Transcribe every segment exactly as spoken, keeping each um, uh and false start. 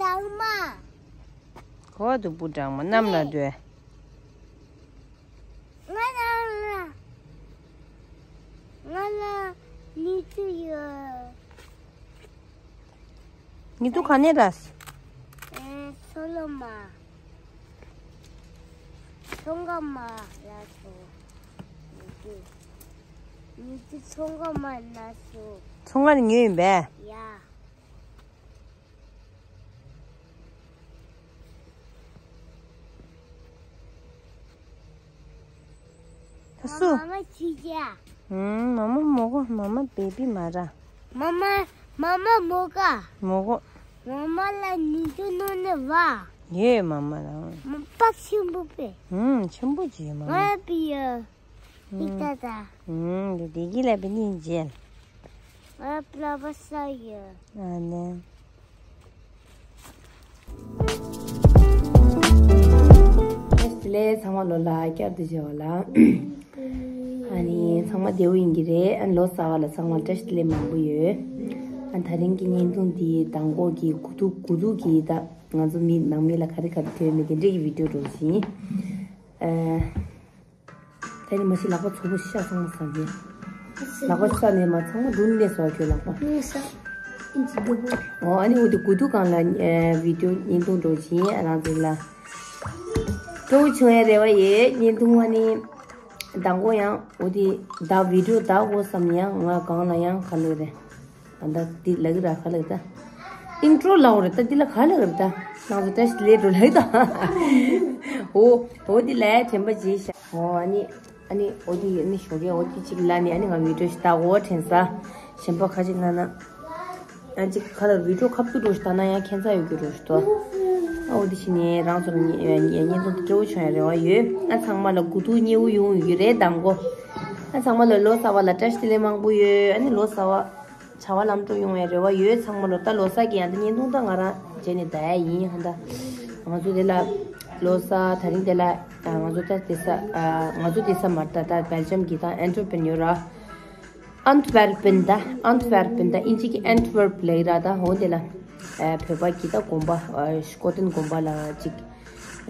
ཨ་མ། གོ་བ་དུ་བུ་སྦྲང་མ་གནམ་ལ་སྡོད། ང་ལ་ང་ལ་ཉི་ཚུ་ཡོད། ཉི་ཚུ་ག་ནས་ར། ཨེ། སོ་ལོ་མ། ཚོང་ཁང་མ་ལ་སོ། ཉི་ཚུ་ཉི་ཚུ་ཚོང་ཁང་མ་ལ་སོ། ཚོང་ཁང་ནས་ཉོས་ཡིན་པས། ཡ། ད་སུ། མ་མ་ཁྱི་རྒྱ། ཨུམ། མ་མ་མོ་གོ། མ་མ་བེ་བི་མ་ར། མ་མ་མ་མ་མོ་ག། མོ་གོ། མ་མ་ལ་ཉི་ཚུ་ནོ་ནི་བ། ཡེ་མ་མ་ར། མ་པག་ཆེན་པོ་པེ། ཨུམ། ཆེན་པོ་ཅིག་མ་མ། ང་པི་ཡ། ཨུམ། ཨི་ཏ་ཏ། ཨུམ། དེ་དེ་གི་ལ་བི་ནི་ཇེལ། ང་པ་ལ་བ་ས་ཡ། ཨ་ནེ། བཀྲ་ཤིས་བདེ་ལེགས། ཚང་མ་ལོ་ལ་བསྐྱར་དུ་མཇལ་བ་ལ། ཨ་ནི་ཚང་མ་བདེ་པོ་ཡིན་གྱི་རེད། ཨ་ནི་ལོ་གསར་པ་ལ་ཚང་མ་བཀྲ་ཤིས་བདེ་ལེགས་མང་པོ་ཡོད། ཨ་ད་རིང་གི་བརྙན་ཐུང་འདི་མདང་དགོང་གི་དགུ་ཐུག་དགུ་ཐུག་གི་ད་ང་ཚོ་མི་ནང་མི་ལ་ག་རེ་ག་རེ་ཐོན་མེད་དེ་འདྲས་ཀྱི་བི་ཌིའོ་འགྲོ་བཞིན། ཨ། དེ་ནི་མ་གཞི་ལག་པ་ཚོ་པོ་ཤ་ཚང་མ་ཟ་རྒྱུ། ལག་པ་ཤ་ནས་མ་ཚང་མ་འབྲུ་ནས་ཟ་རྒྱུ་ལག་པ། ངས་ཟ། ཨིན་ཅི་རྒྱུ་པོ། ཨོ་ཨ་ནི་འོ་དེ་དགུ་ཐུག་སྒང་ལ་ཨེ་བི་ཌིའོ་བརྙན་ཐུང་འགྲོ་བཞིན་ཨ་རང་ཚོ་ལ། སྤྲོ་བོ་བྱུང་ཡ་རེ་བ་ཡོད། བརྙན་ཐུང་ཨ་ནི་མདང་དགོང་ཡང་འོ་དེ་ད་བི་ཌིའོ་ད་འོ་བསམ་ཡང་ང་སྒང་ལ་ཡང་ག་ལོས་རེད། ཨ་ད་འདི་ལབ་ཀྱི་ར་ག་ལབ་ད། ཨིན་ཊྲོ་ལབ་རེད་ད། འདི་ལ་ག་ལབ་རེད་ད། ནང་དུ་བཀྲ་ཤིས་བདེ་ལེགས་འགྲོ་ལབ་ད། འོ་འོ་འདི་ལ་དྲན་པ་བརྗེད་ཤག་འོ་ཨ་ནི་ཨ་ནི་འོ་འདི་ཨ་ནི་ཞོགས་ཀས་འོ་འདི་གཅིག་ལ་ནི་ཨ་ནི་ང་བི་ཌིའོ་ཞིག་ལྟ་གོ་དྲན་ས། གཞན་པ་ཁ་ཅིག་ན་ན། ཨ་ཅིག་ཁ་ལ་བི་ཌིའོ་ཁ་ཐུག་འགྲོ་ཞིག་ལྟ་ན་ཡང་ཁྱད་མཚར་ཡོད་རྒྱུ་རེད་ཞུ་ཏོ། ཨ་འོ་འདི་ཕྱི་ནས་རང་ཚོ་ལ་བརྙན་ཐུང་འདི་སྤྲོ་བོ་བྱུང་ཡ་རེ་བ་ཡོད། ཨ་ཚང་མ་ལ་དགུ་ཐུག་མཉེས་པོ་ཡོང་ཡོད་རེད་མདང་དགོང་། ཨ་ཚང་མ་ལ་ལོ་གསར་པ་ལ་བཀྲ་ཤིས་བདེ་ལེགས་མང་པོ་ཡོད། ཨ་ནི་ལོ་གསར་པ། བྱ་བ་ལམ་འགྲོ་ཡོང་བའི་རེ་བ་ཡོད་ཚང་མ་ལོ། ད་ལོ་གསར་གྱི་ཡང་ད་བརྙན་ཐུང་ད་ང་རང་རྗེས་ནས་ད་ཡ་ཡིན་ཧ་ད། ང་ཚོ་དེ་ལ་ལོ་གསར་ད་རིང་དེ་ལ་ང་ཚོ་ད་དེ་ས་ང་ཚོ་དེ་ས་མར་ད་ད་སྦེལ་ཇམ་གྱི་ད་ཨན་ཊི་ཝར་པན་ཡོད་ར། ཨན་ཊི་ཝར་པན་ད་ཨན་ཊི་ཝར་པན་ད་ཨིན་ཇི་གི་ཨན་ཊི་ཝར་པ་ལབ་ཀྱི་ར། ད་འོ་དེ་ལ་བོད་པ་གི་ད་དགོན་པ་ཨ་ཤ་ཀོ་ཏན་དགོན་པ་ལ་ཅིག་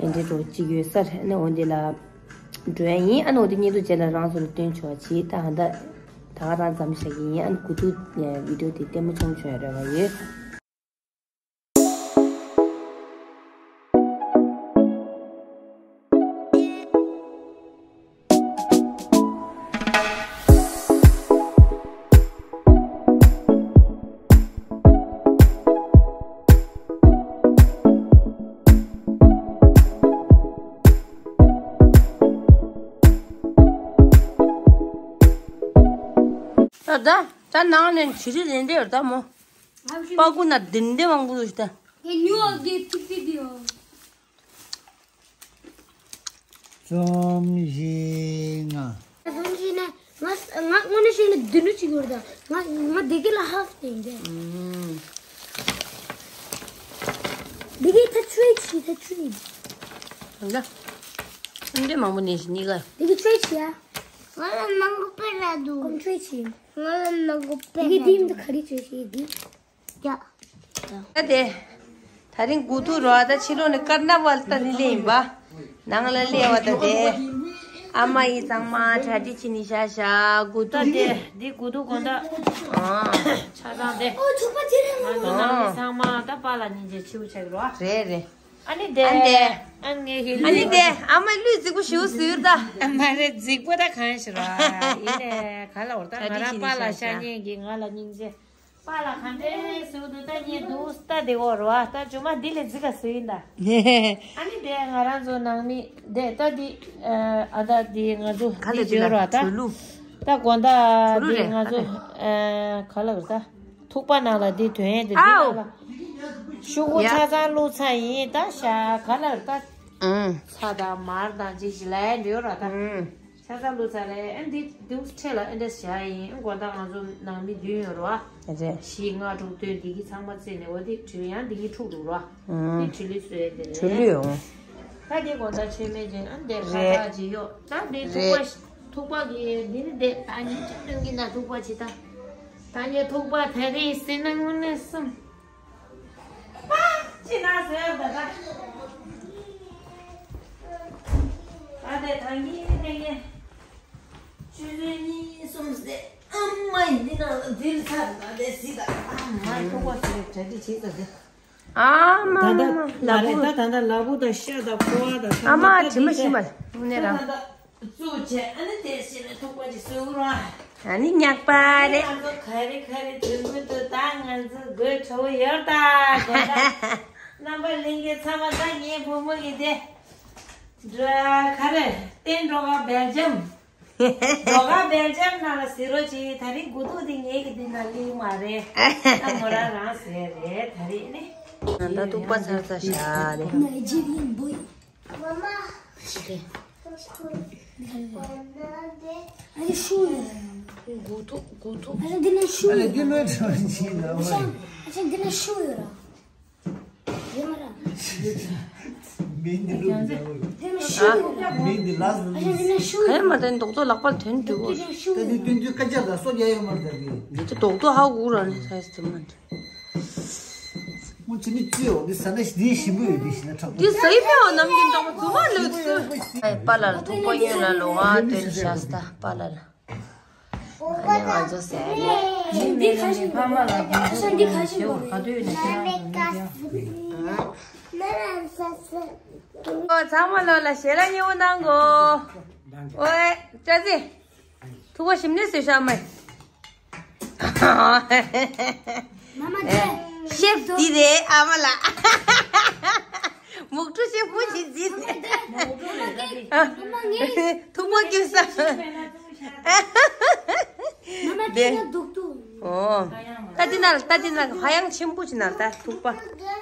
ཨེ་འདྲེ་འགྲོ་ཅིག་ཡོད་ས་རེད། ཨ་ནི་འོ་དེ་ལ་འགྲོ་ཡ་ཡིན། ཨ་ནི་འོ་དེ་བརྙན་ཐུང་རྗེས་ལ་རང་ཚོ་ལ་སྟོན་ཆོག་བྱེད། ད་ཧ་ད་ད་ག་རང་མཚམས་བཞག་གི་ཡིན། ཨ་ནི་དགུ་ཐུག་བི་ཌིའོ་དེ་ལྟད་མོ་ཆུང་ཆུང་ཡ་རེ་བ་ཡོད། ད་ད་ད་ནང་ནས་བྱི་རིལ་ལེན་དེ་ཡོད་ད་མོ། པ་ཀུ་ན་དིན་དེ་མང་པོ་འདུག་ད། ངས་ཉོ་གི་ཐིག་ཐིག་དེ་ཡོད། རྩོམ་བཞི་ལྔ། རྩོམ་བཞི་ནས་ང་ང་དངོས་གནས་བཤད་ན་བདུན་ཅིག་ཡོད་ད། ང་ང་དེ་ག་ལ་ཧབ་སྟེ་འདི། ཨུམ། དེ་གའི་ཐ་ཆུའི་ཆི་ཐ་ཆུའི། ད། འདི་མང་པོ་ནས་ཤི་གཉིས་ཀ། དེ་གའི་ཆུའི་ཆི་ཡ། ང་ལ་མང་པོ་སྤེལ་ལ་འདུག་ཀོང་ཆུའི་ཆི། ང་ལ་མང་པོ་སྤེལ་ལ་འདུག་དེ་གའི་དེ་ཡིན་ད་ག་རེ་ཆུའི་ཆི་དེ། ཡ། ད་དེ། ད་རིང་དགུ་ཐུག་རོ། ཨ་ད་ཕྱི་ལོགས་ནས་ཀར་ན་ཝལ་ལྟ་ནི་ལེ་ཡིན་པ། ནང་ལ་སླེབས་པ་ད་དེ། ཨ་མ་ཡིས་ཚང་མ་གྲ་སྒྲིག་བྱས་ནས་བཞག་བཞག་དགུ་ཐུག་དེ། འདི་དགུ་ཐུག་དགོང་དག་ཨང་། ཆ་ཚང་དེ། ཨོ་ཚོགས་པ་ཆེ་རེད་ང་ཚོ་ནང་མི་ཚང་མ་ད་པཱ་ལགས་སྙིང་རྗེ་ཆེ་བོ་ཆགས་ཀྱི་རོ། རེད་རེད། ཨ་ནི་དེ། ཨ་ནི་དེ། ཨ་ནི་ངས་ཧི་ལུས། ཨ་ནི་དེ་ཨ་མ་ལུས་རྫིག་པོ་ཞིག་ཟེར་ད། ཨ་མ་རེད་རྫིག་པོ་ད་གང་ཞིག་རོ། ཡིན་ནས་ག་ལ་འོར་ད་ང་རང་པཱ་ལགས་ཤ་ཉེ་གི་ང་ལ་སྙིང་རྗེ། པཱ་ལགས་ག་འདྲས་ཟེར་འདུག་ད་ཉེ་འདུག་ལྟ་བདེ་བོ་རེད་བ། ད་ཇོ་མ་འདི་ལས་རྫིག་ག་ཟེར་ཡིན་ད། ཨ་ནི་དེ་ང་རང་ཚོ་ནང་མི་དེ་ད་འདི་ཨ་ད་འདི་ང་ཚོ་ག་ལ་འདི་འདི་ལ་བརྗོད་རོགས་ད། ཆུ་ལུ། ད་དགོང་དག་ཆུ་ལུ་འདི་རེད་ང་ཚོ་ཨ་ཨ་ག་ལ་གི་ད་ཐུག་པ་ནང་ལ་འདི་དོན་ཡས་དེ་འདི་ཨའོ། ནང་ལ་ཤོག་གུ་ཡ་ཆ་ཚང་བླུགས་ཚར་ཡིན་ད་ཤ་ག་ལ་གི་ད། ཨང་། ཚྭ་དང་མར་དང་ཅིག་ཅིག་ལ་ཡ་འདྲི་ཡོད་ར་ད། ཨང་། ཆ་ཚང་བླུགས་ཚར་རེད། ཨ་འདི་དུས་ཁྲེ་ལ་ཨ་འདྲས་བཞག་ཡིན། ཨ་དགོང་དག་ང་ཚོ་ནང་མི་བདུན་ཡོད་རེད་བ། རེད། བཞི་ལྔ་དྲུག་བདུན་འདི་གི་ཚང་མ་བརྩིས་ནས་འོ་དེ་དྲུག་ཡང་འདི་གི་ཕྲུག་འདུག་རེད་བ། ཨང་། དེ་དྲུག་ལུས་བཟོས་ཡོད་དེ་རེད། དྲུག་ལུས་ཡོང་། ད་དེ་དགོང་དག་མཆོད་མེ་ཅན་ཨ་འདི་ཁ་རེད། ཁ་ཅིག་ཡོད་ད་འདི་ཐུག་པ་རེད། ཐུག་པ་གི་འདི་ནི་འདི་ད་ཉིན་ཅིག་སྟོན་གི་ན་ཐུག་པ་ཅི་ད། ད་ཉིན་ཐུག་པ་ད་རེས་ཟིན་ན་དངོས་གནས་སུ། པ་ཅི་ན་ ཨ་མ་ད་ལྟ་མ་ལ་རེད། ད་ད་ལྟ་ལ་བུ་དང་ཤ་དང་ཕོ་བ་དང་ཨ་མ་དྲི་མ་ཤི་མ་ནས་རང་བཙུགས་བྱས། ཨ་ནི་དེ་ཤི་ནས་ཐུག་པ་ཅིག་བཟོས་རོགས། ཨ་ནི་ཉག་པ་རེད། ང་ཚོ་ག་རེ་ག་རེ་དུས་མི་འདུག་ད་ང་ཚོ་དགོད་བྲོ་བོ་ཡོད་ད་དགོད་ད། རྣམ་པ་ལྷན་རྒྱས་ཚང་མ། ད་ངའི་བུ་མོ་གི་དེ་འགྲོ་ག་རེ་བསྟན་འགྲོ་ག་སྦེལ་ཇམ། རྡོ་ཁ་སྦེལ་ཇམ་ནང་ལ་ཟེར་རོགས་གྱིས། ད་རིང་དགུ་ཐུག་དེ་ངེད་ཀྱི་འདི་ན་ལིང་མ་རེད། ད་མོ་རང་རང་ཟེར་རེད་ད་རེད་ནི། ད་ཐུག་པ་ཚར་ཚར་ཤག་རེད། Nigerian boy. Mama. ཨ་ནི་ཤུ་ཡོད་ར། དགུ་ཐུག་དགུ་ཐུག་ཨ་ནི་འདི་ན་ཤུ་ཡོད་ར། ཨ་ནི་འདི་ན་ཤུ་ཡོད་ར། མིང་འདི་ལུགས་འདྲ་བོ་ཡོད། མིང་འདི་ལ་ཟེར་ནས། ག་ཡེ་མ་དེ་རྡོག་རྡོག་ལག་པར་དོན་འགྲིག་གོ། ད་འདི་སྟོན་དུས་སྐད་ཆ་ལ་སོ་རྒྱག་ཡོད་མ་རེད་ད་འདི། འདི་ཚོ་རྡོག་རྡོག་ཧ་གོ་ར་ནི་ས་ཡེ་སི་དེ་མ་འདི། ཁོང་ཚོ་ནི་ཅི་ཡོད་འདི་ཟ་ན་འདི་ཞིམ་པོ་ཡོད་འདི་ཞིག་ན་ཁྲག་པོ། འདི་ཟ་ཡི་ཕེ་བ་ནམ་རྒྱུན་འདྲ་པོ་རྫུན་མ་ལོས་ཚུལ། ཨེ་པཱ་ལགས་ལ་ཐུག་པ་ཡོད་ན་ལོ་ང་སྟོན་བཞག་ད་པཱ་ལགས་ལ། ང་ཚོ་ཟེར་ནས། འདི་ཁ་ཞིག་འདུག་ཨ་ཤ་འདི་ཁ་ཞིག་འདུག་ཨོ་ཚང་མ་ལོ་ལ་ཞལ་ལག་མཉེས་པོ་གནང་གོ། ཨོའེ་ཅ་ཙི། ཐུག་པ་ཞིམ་ནས་བཟོས་ཤག་མ། མ་མ་དེ། ཤེབ་འདི་རེད་ཨ་མ་ལགས། མུག་ཁྲུ་ཤེབ་བུ་ཞིག་འཛིན། མ་མ་ངས། ཐུག་པ་སྐྱུར་ས། མ་མ་དེ་ན་འདུག་འདུག་ཨོ། ད་དེ་ན་ད་དེ་ན་ཧ་ཡང་ཆེན་པོ་ཞིག་ན་ད་ཐུག་པ།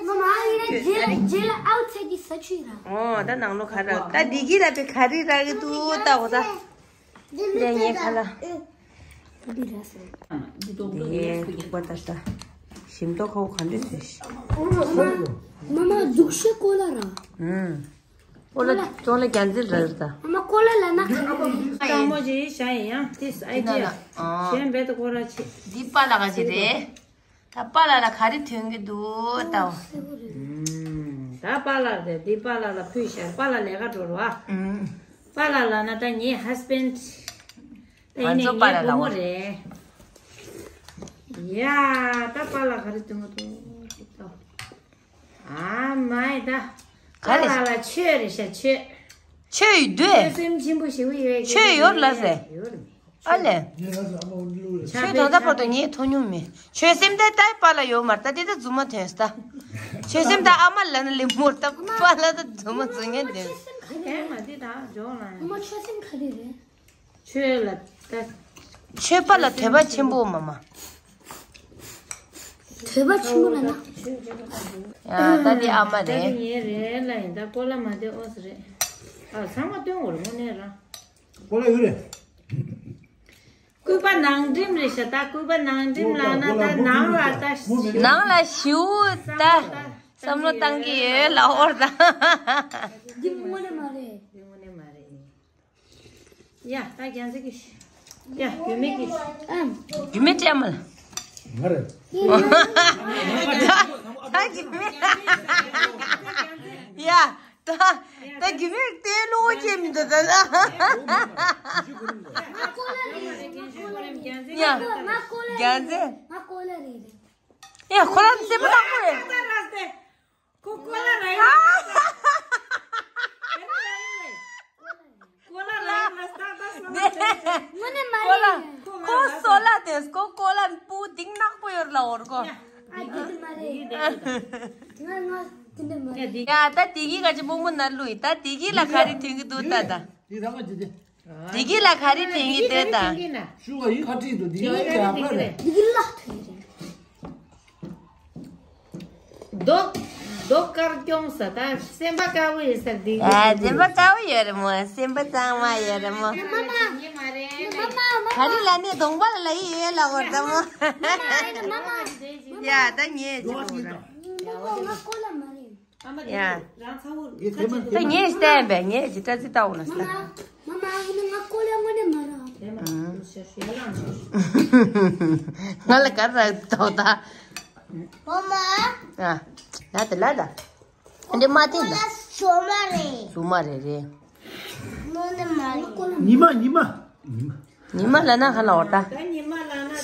མ་མ་ཡིན་ན་རྗེས་ལ་རྗེས་ལ་ཨའུ་ཚེ་གི་ས་ཆུ་ཡིན་ར། ཨོ་ད་ནང་ལོ་ཁ་ར་ད་འདི་གི་ལ་པའི་ཁ་རི་ར་གི་འདུག་ད་འོ་ད། འདི་ངའི་ཁ་ལ། འདི་ར་སོ། འདི་ཐུག་པ་ད་ད། ཞིམ་མདོག་ཁ་བོ་ག་འདྲ་བཟོས་ཤག་མ་མ་འདུག་ཤེ་ཀོ་ལ་ར། ཨུམ། ཀོ་ལ་ཅོང་ལ་རྒྱ་མཚན་རེད་ད། ཨ་མ་ཀོ་ལ་ལ་ན་ག་རེ་རེད། སྤྲང་མོ་ཅིག་བཞག་ཡིན་ཡང་དེ་ཨའི་ཌི་ཡ། གཞན་བེད་དུ་ཀོ་ར་ཆེ། འདི་པཱ་ལགས་ཀྱི་རེད། ད་པཱ་ལགས་ལ་ག་རེ་ཐོན་གྱི་འདུག་ད། ད་པཱ་ལགས་རེད། འདི་པཱ་ལགས་ལ་ཕུལ་ཤག་པཱ་ལགས་ལས་ཀ་འགྲོ་རོགས་ཨ། པཱ་ལགས་ལ་ན་ད་ངའི་ཧ་སི་བྷེན་ཌི། ད་ཡིན་ནའི་ངའི་བུ་མོ་རེད། ཡ་ད་པཱ་ལགས་ག་རེ་ཐོན་གྱི་འདུག་ད། ཨ་མའི་ད། ག་རེ། ཁ་ལ་ལ་ཆོས་རེད་ཤག་ཆོས། ཆོས་ཡོད་དུས། ཆོས་སེམས་ཆེན་པོ་ཞེ་པོ་ཡོད། ཆོས་ཡོད་ལ་ཟེར། ཡོད་རེད། ཨ་ལས། ཆོས་ད་ལྟ་བར་དུ་ངས་མཐོང་མྱོང་མེད། ཆོས་སེམས་ད་ལྟ་པཱ་ལགས་ཡོད་མ་རེད་ད་དེ་ད་རྫུན་མ་ཐོན་ས་ད། ཆོས་སེམས་ད་ཨ་མ་ལ་ན་ལེ་མོར་ད་པཱ་ལགས་ད་རྫུན་མ་རྫུན་ངན་དེ། ཆོས་སེམས་ག་རེ་རེད། ཨ་མ་ཆོས་སེམས་ག་རེ་རེད། ཆོས་ལ་ད། ཆོས་པ་ལ་དད་པ་ཆེན་པོ་མ་མ། དད་པ་ཆེན་པོ་ལ་ན། ཡ་ད་འདི་ཨ་མ་ད་རེད། འདི་ངའི་རེད་ལ་ཡིན་ད་ཀོ་ལ་མ་དེ་ཨོ་སི་རེད། ཨ་ཚང་མ་སྟོན་འོར་དངོས་གནས་རང་། ཀོ་ལ་ཡོད་རེད། སྐུད་པ་ནང་འགྲིམ་རེད་ཤག་ད་སྐུད་པ་ནང་འགྲིམ་ལ་ན་ད་ནང་ལ་ད་ནང་ལ་ཞིའུ་ད་བསམ་བློ་བཏང་གི་ཡོད་ལ་ཨོར་ད། འདི་དངོས་གནས་མ་རེད། འདི་དངོས་གནས་མ་རེད། ཡ་ད་རྒྱལ་མཚན་གྱིས། ཡ་རྒྱུ་མེད་ཀྱིས། རྒྱུ་མེད་སྤྲད་མ་ལ། ང་རེད། ད་རྒྱུ་མེད། ཡ་ད་ད་རྒྱུ་མེད་དེ་བློ་སྐྱེ་མི་འདུག་ད་ད། ཡ་རྒྱལ་མཚན། ཡ་ཁོ་རང་སེམས་པ་དག་པོ་རེད། ཁོ་ཀོ་ལ་ར་ཡིན་ལ། ཀོ་ལ་ར་ཡིན་ལ་ས་ད་སོ་ལ་དེ། དངོས་གནས་མ་ཀོ་ལ། རེད། ཁོ་སོ་ལ་དེ་ཁོ་ཀོ་ལ་སྤུ་ལྡིང་ནག་པོ་ཡོད་ལ་འོར་གོ། ཨ་དེ་འདྲ་མ་རེད། ང་ང་དེ་འདྲ་མ་རེད། ཡ་ད་དེ་གི་ག་ཅི་སྤུ་མོ་ན་ལུས་ད་དེ་གི་ལ་ག་རེ་ཐོན་གི་འདུག་ད་ད། དེ་རང་ག་ཅི་དེ། དེ་གི་ལ་ག་རེ་ཐོན་གི་འདུག་ད། ཞུ་བ་ཡིན་ཁ་ཁྲིད་འདུག་དེ་གི་ལ་ཡིན་ཁ་ཁྲིད་འདུག་རེད། དེ་གི་ལ་ཐོན་གི་རེད། རྡོ། རྡོ་དཀར་སྐྱོང་ས་ད་སེམས་པ་དཀར་པོ་ཡོད་ས་འདི། ཨ་སེམས་པ་དཀར་པོ་ཡོད་རེད་མོ། སེམས་པ་གཙང་མ་ཡོད་རེད་མོ། མ་མ་མ་མ་མ། ག་རེ་ལ་ནི་གདོང་པ་ལ་ལ་ཡི་ཡོད་ལ་བར་ད་མོ། མ་མ་མ་མ། ཡ་ད་ངས་ཅི་གོ་ར། ང་ཀོ་ལ་མ་རེད། ཡ། ད་ངས་བསྟན་པས་ངས་ཅི་ཏྲ་ཙི་ལྟ་འོང་ན་ས། མ་མ་མ་ཨ་ནི་ང་ཀོ་ལ་དངོས་གནས་མ་རེད། ང་ལ་ག་རེ་རག་འདུག་ད། མ་མ། ཨ། ལ་ད་ལ་ད། འདི་མ་དེ་ལ། ཀོ་ལ་སོ་མ་རེད། སོ་མ་རེད་རེད། དངོས་གནས་མ་རེད། ཉི་མ་ཉི་མ། ཉི་མ། ཉི་མ་ལ་ན་ཧ་ལ་འོ་ད། ད་ཉི་མ་ལ་ན་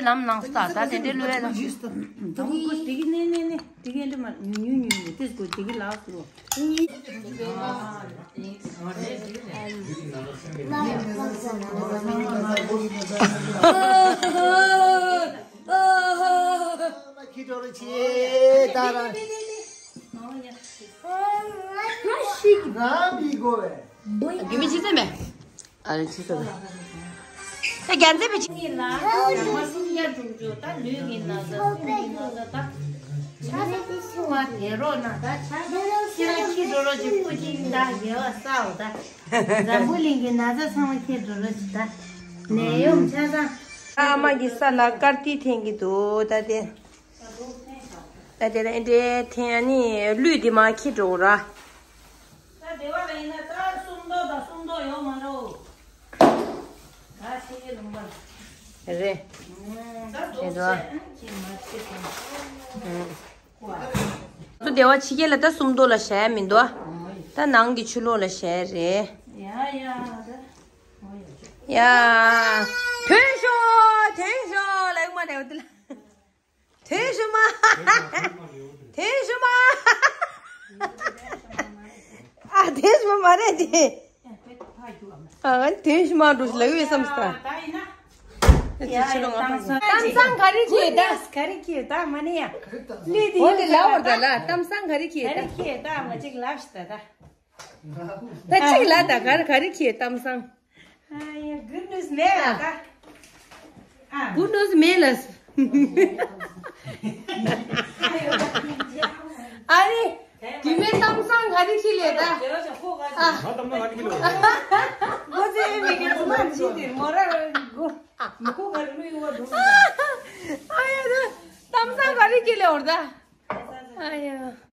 འདྲའི་ལམ་ལངས་སོ། ད་ད་དེ་འདྲའི་ལུས་ལ། དེ་གི་ནས་ནས་ནས་དེ་གི་འདྲ་མ་ཉུང་ཉུང་ཉུང་ཉུང་དེ་སྐོར་དེ་གི་ལགས་སོ། ཁྱི་འགྲོ་རུ་ཆེ་ད་ར། རང་མི་དགོས་བས། རྒྱུ་མི་ཆི་ཟེར་མེད། ཨ་རེ་ཆི་ཟེར་མེད། ད་རྒྱ་མཚན་པའི་ཆི། ངེད་ལ་ཡང་མ་སུམ་བརྒྱ་དྲུག་ཅུ་ད་ལུས་ཀྱི་ན་ཚ་སེམས་ཀྱི་ན་ཚ་ད། ཆ་ཚང་སུ་བ་དེ་རོགས་ན་ད་ཆ་ཚང་ཁྱི་རང་ཁྱི་འགྲོ་རོགས་ཀྱི་སྤུ་ཅིག་ད་དགེ་བ་བསགས་ད། འཛམ་བུ་གླིང་གི་ན་ཚ་ཚང་མ་ཁྱེར་འགྲོ་རོགས་ཀྱི་ད། ནད་ཡམས་ཆ་ཚང་། ཨ་མ་གི་ས་ལ་དཀར་ཏི་འཐེན་གྱི་འདུག་ད་དེ། ད་དེ་ལ་ཨེ་འདྲའི་འཐེན་ཨ་ནི་གླུད་དེ་མ་ཁྱེར་འགྲོ་ར། ད་སྡེ་བ་ལ་ཡིན་ན་ད་སུམ་མདོ་དང་སུམ་མདོ་ཡོད་མ་རེད། ད་ཤེས་ཀྱི་ལུང་པ་རེད། ད་རྫོགས་བྱས་ཁྱེད་མ་ཁྱེར་སོང་། ཚོ་སྡེ་བ་ཕྱི་རྒྱལ་ལ་ད་སུམ་མདོ་ལ་བཞག་ཡ་མི་འདུག་ད་ནང་གི་ཆུ་ལོག་ལ་བཞག་ཡ་རེད། ཡ་ཡ་ད། ཡ། ཐོན་ཤོག་ཐོན་ཤོག་ལ་ཡོང་མ་ཐལ་བ་དེ་ལ། ཐོན་ཤོག་མ། ཐོན་ཤོག་མ། ཨ་ཐོན་ཤོག་མ་རེད་དེ། ཨ་ང་ཐོན་ཤོག་མ་འགྲོ་ལ་ཡོད་བསམ་སྟ། ད་ཡིན་ན། ཡ་ཡ་ད་གཏམ་བཟང་ག་རེ་ཁྱེད་ད། ག་རེ་ཁྱེད་ད་མ་ནི་ཡ། ལུས་དེ་འོ་དེ་ལ་བར་ད་ལ་གཏམ་བཟང་ག་རེ་ཁྱེད་ད། ག་རེ་ཁྱེད་ད་མ་ཅིག་ལབ་ཤི་ད་ད། ད་ཅིག་ལ་ད་ག་རེ་ག་རེ་ཁྱེད་གཏམ་བཟང་། ཨ་ཡ་གུ་ནུས་མེད་ལ་ད། ཨ་གུ་ནུས་མེད་ལ། ཨ་རེ་རྒྱུས་མེད་གཏམ་བཟང་ག་རེ་ཁྱེད་ལས་ད། ཨ་ང་གཏམ་བཟང་ག་རེ་ཁྱེད་ལས། མགོ་ཚེ་མི་གི་ཚུ་མ་ཇི་དེ་མོ་ར་གུ་མི་ཁུ་ག་རེ་མི་ཡོ་འདུག་ཨ་ཡ་ད་གཏམ་བཟང་ག་རེ་ཁྱེད་ལས་འོར་ད། ཨ་ཡ།